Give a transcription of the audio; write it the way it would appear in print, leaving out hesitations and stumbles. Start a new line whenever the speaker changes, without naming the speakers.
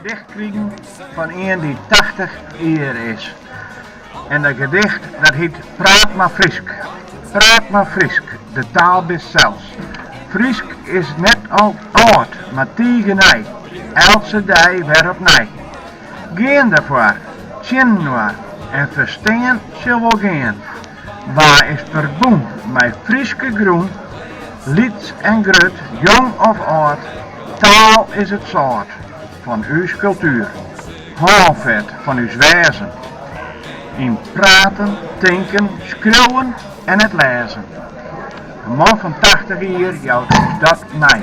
gedicht krigen fan ien dy't 80 jier is. En dat gedicht dat hyt Praat mar Frysk. Praat mar Frysk, de taal bist sels. Frysk is net al âld, mar tige nij. Eltse dei wer opnij. Gean derfoar, tsjininoar en ferstean sil wol gean. Wa is ferbûn mei Fryske grûn, lyts en grut, jong of âld, taal is it sâlt fan ús kultuer, hânfet fan ús wêzen. Yn praten, tinken, skriuwen en it lêzen. In man fan 80 jier jout ús dat mei.